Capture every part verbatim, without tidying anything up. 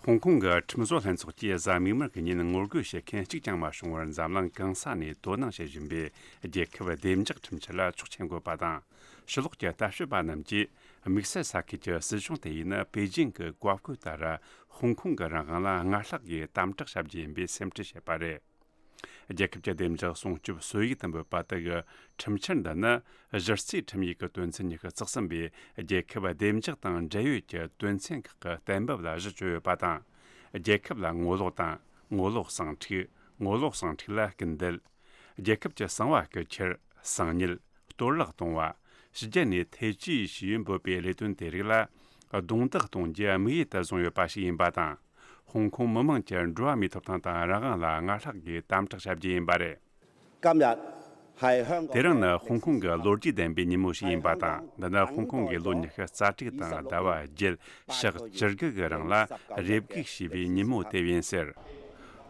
ཧོང་ཀོང་གི་ཁྲིམས་བཟོ་ལྷན་ཚོགས་ཀྱིས་གཟའ་མིག་དམར་གྱི་ཉིན་ངོ་རྒོལ་བྱེད་མཁན་གཅིག་ཀྱང་མ་བྱུང་བར། འཛམ་གླིང་གང་ས་ནས་དོ་སྣང་བྱེད་བཞིན་པའི་རྒྱལ་ཁབ་བདེ་འཇགས་ཁྲིམས་འཆར་ལ་ཆོག་མཆན་འགོད་པ་དང་། ཕྱི་ལོགས་ཀྱི་ལྟ་བཤལ་པ་རྣམས་ཀྱིས་དམིགས་བསལ་ས་ཁུལ་གྱི་སྲིད་གཞུང་དེ་ཡིས་ནི་པེ་ཅིང་གི་བཀའ་བཀོད་ལྟར་ཧོང་ཀོང་གི་རང་དབང་ལ་སྔར་ལྷག་གིས་དམ་དྲག་བྱ་རྒྱུ་ཡིན་པའི་སེམས་ཁྲལ་བྱེད་པ་རེད། རྒྱལ་ཁབ་ཀྱི་བདེ་འཇགས་སྲུང་སྐྱོབ་སྲོལ་ཡིག་ཏུ་འབོད་པ་དེ་གི་ཁྲིམས་འཆར་འདི་ནི། གཞི་རྩའི་ཁྲིམས་ཡིག་གི་དོན་ཚན་ཉི་ཤུ་རྩ་གསུམ་པའི་རྒྱལ་ཁབ་བདེ་འཇགས་དང་འབྲེལ་ཡོད་ཀྱི་དོན་ཚན་ཁག་གི་གཏན་འབེབས་ལ་གཞི་བཅོལ་ཡོད་པ་དང་། རྒྱལ་ཁབ་ལ་ངོ་ལོག་དང་། ངོ་ལོག་ཟིང་འཁྲུག་ངོ་ལོག་ཟིང་འཁྲུག་ལ་སྐུལ་འདེད། རྒྱལ་ཁབ་ཀྱི་གསང་བ་རྐུ་འཁྱེར། གསང་ཉུལ། གཏོར་བརླག་གཏོང་བ། ཕྱི་རྒྱལ་ནས་ཐེ་ཇུས་ཞེས་འབོད་པའི་ལས་དོན་དེ་རིགས་ལ་རྡུང་རྡེག་གཏོང་རྒྱུ་དམིགས་ཡུལ་དུ་བཟུང་ཡོད་པ་ཞིག་ཡིན་པ་དང་། ཧོང་ཀོང་མི་དམངས་ཀྱི་འགྲོ་བ་མིའི་ཐོབ་ཐང་དང་རང་དབང་ལ་སྔར་ལྷག་གིས་དམ་དྲག་བྱ་རྒྱུ་ཡིན་པ་རེད། 今日係香港 དེ་རིང་ནི་ཧོང་ཀོང་གི་ལོ་རྒྱུས་ལྡན་པའི་ཉིན་མོ་ཞིག་ཡིན་པ་དང་། འདི་ནི་ཧོང་ཀོང་གི་ལོ་ཉི་ཤུ་རྩ་དྲུག་དང་ཟླ་བ་བརྒྱད་ཞག་བཅུ་དགུ་གི་རིང་ལ་རེ་སྒུག་བྱས་པའི་ཉིན་མོ་དེ་ཡིན་ཟེར།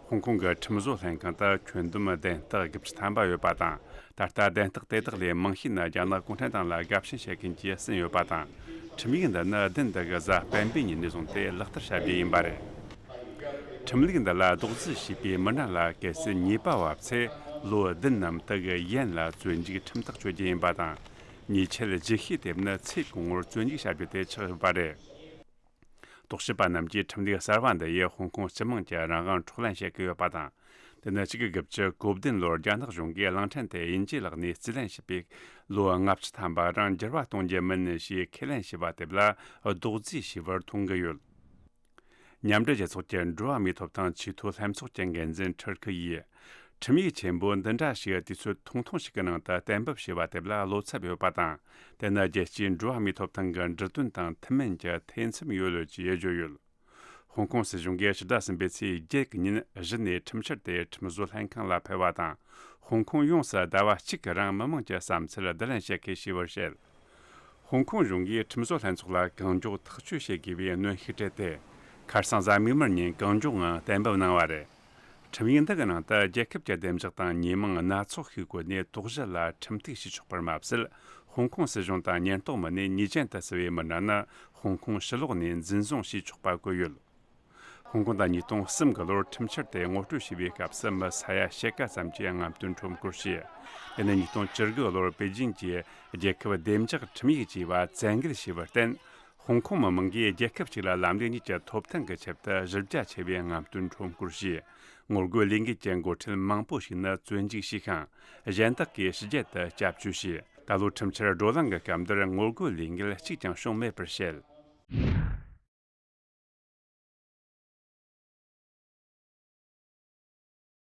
ཧོང་ཀོང་གི་ཁྲིམས་བཟོ་ལྷན་ཁང་དུ་ཁྱོན་བསྡོམས་གདན་རྟགས་དགུ་བཅུ་ཐམ་པ་ཡོད་པ་དང་། ད་ལྟ་གདན་རྟགས་དེ་དག་ལས་མང་ཤོས་ནི་རྒྱ་ནག་གུང་ཁྲན་ཏང་ལ་དགའ་ཞེན་བྱེད་མཁན་གྱིས་བསུས་ཡོད་པ་དང་། ཁྲིམས་ཡིག་འདི་ནི་བདུན་འདི་གི་གཟའ་སྤེན་པའི་ཉིན་ནས་བཟུང་སྟེ་ལག་བསྟར་བྱ་རྒྱུ་ཡིན་པ་རེད། ཁྲིམས་ལུགས་འདི་ལ་རྡོག་རྫིས་བྱས་པའི་མི་སྣ་ལ་གལ་སྲིད་ཉེས་པ་བབས་ཚེ་ལོ་བདུན་ནམ་དེ་གི་ཡན་ལ་བཙོན་འཇུག་ཁྲིམས་ཐག་གཅོད་རྒྱུ་ཡིན་པ་དང་། ཉེས་ཆད་ལྗིད་ཤོས་དེ་ནི་ཚེ་གང་བོར་བཙོན་འཇུག་བྱ་རྒྱུ་དེ་ཆགས་ཡོད་པ་རེད། རྟོག་ཞིབ་པ་རྣམས་ཀྱིས་ཁྲིམས་ལུགས་གསར་བ་འདི་ཡིས་ཧོང་ཀོང་སྤྱི་དམངས་ཀྱི་རང་དབང་འཕྲོག་ལེན་བྱེད་ཀྱི་ཡོད་པ་དང་། དེ་ནི་ཆིག་སྟོང་དགུ་བརྒྱ་གོ་བདུན་ལོར་རྒྱ་ནག་གཞུང་གིས་གླིང་ཕྲན་དེ་དབྱིན་ཇིའི་ལག་ནས་རྩིས་ལེན་བྱས་པའི་ལོ་ལྔ་བཅུ་ཐམ་པ་རིང་འགྱུར་བ་གཏོང་རྒྱུ་མིན་ཞེས་ཁས་ལེན་བྱས་པ་དེ་ལ་རྡོག་རྫིས་བྱས་པར་མཐོང་གི་ཡོད། མཉམ་འབྲེལ་རྒྱལ་ཚོགས་ཀྱི་འགྲོ་བ་མིའི་ཐོབ་ཐང་ཆེས་མཐོའི་ལྷན་ཚོགས་ཀྱི་འགན་འཛིན་ཁྲི་ཁི་ཡིས། ཁྲིམས་ཡིག་ཆེན་པོ་འདི་འདྲ་ཞིག་དུས་ཚོད་ཐུང་ཐུང་ཞིག་གི་ནང་དུ་གཏན་འབེབས་བྱས་པ་དེ་ལ་བློ་འཚབ་ཡོད་པ་དང་། དེ་ནི་རྒྱལ་སྤྱིའི་འགྲོ་བ་མིའི་ཐོབ་ཐང་གི་འབྲུ་དོན་དང་མཐུན་མིན་གྱི་ཐེ་ཚོམ་ཡོད་ལུགས་ཀྱིས་བརྗོད་ཡོད། ཧོང་ཀོང་སྲིད་གཞུང་གིས་ཕྱི་ཟླ་གསུམ་པའི་ཚེས་བརྒྱད་ཀྱི་ཉིན་གཞི་ནས་ཁྲིམས་འཆར་དེ་ཁྲིམས་བཟོ་ལྷན་ཁང་ལ་ཕུལ་བ་དང་། ཧོང་ཀོང་ཡོངས་སུ་ཟླ་བ་གཅིག་གི་རིང་མི་མང་གྱི་བསམ་ཚུལ་བསྡུ་ལེན་བྱེད་མཁན་ཞེས་པར་བཤད། ཧོང་ཀོང་གཞུང་གིས་ཁྲིམས་བཟོ་ལྷན་ཚོགས་ལ་གང་མགྱོགས་ཐག་གཅོད་བྱེད་དགོས་པའི་གནོན་ཤུགས་སྤྲད་དེ། ཁ་སང་གཟའ་མིག་དམར་ཉིན་གང་མགྱོགས་ངང་གཏན་འབེབས་གནང་བ་རེད། ཁྲིམས་ཡིག་འདི་གི་ནང་དུ་རྒྱལ་ཁབ་ཀྱི་བདེ་འཇགས་དང་ཉེས་མིང་སྣ་ཚོགས་ཤིག་བཀོད་ནས་དོགས་གཞི་ལ་ཁྲིམས་གཏུག་བྱེད་ཆོག་པར་མ་ཟད། ཧོང་ཀོང་སྲིད་གཞུང་དང་ཉེན་རྟོག་མི་སྣས་ཉེས་ཅན་དུ་བརྩི་བའི་མི་སྣ་ནི་ཧོང་ཀོང་ཕྱི་ལོགས་ནས་འཛིན་བཟུང་བྱེད་ཆོག་པ་བཀོད་ཡོད། ཧོང་ཀོང་དུ་ཉིས་སྟོང་གསུམ་གྱི་ལོར་ཁྲིམས་འཆར་དེ་ངོ་སྤྲོད་བྱས་པའི་སྐབས་སུ་མི་ས་ཡ་ཕྱེད་ཀ་ཙམ་གྱིས་རྔམ་སྟོན་ཁྲོམ་སྐོར་བྱས། དེ་ནི་ཉིས་སྟོང་བཅུ་དགུ་ལོར་པེ་ཅིང་གིས་རྒྱལ་ཁབ་བདེ་འཇགས་ཁྲིམས་ཡིག་ཅེས་པ་བཙན་འགེལ་བྱས་པར་བརྟེན། ཧོང་ཀོང་མི་མང་གིས་རྒྱལ་ཁབ་གཅིག་ལ་ལམ་ལུགས་གཉིས་ཀྱི་ཐོབ་ཐང་གི་ཆེད་དུ་གཞི་རྒྱ་ཆེ་བའི་རྔམ་སྟོན་ཁྲོམ་སྐོར་བྱས། ངོ་རྒོལ་ལས་འགུལ་གྱི་འགོ་ཁྲིད་མང་པོ་ཞིག་ནི་བཙོན་འཇུག་བྱས་ཤིང་། གཞན་དག་གིས་ཕྱི་རྒྱལ་དུ་སྐྱབས་བཅོལ་བྱས། ད་ལོ་ཁྲིམས་འཆར་བགྲོ་གླེང་གི་སྐབས་འདིར་ངོ་རྒོལ་ལས་འགུལ་གཅིག་ཀྱང་བྱུང་མེད་པར་བཤད།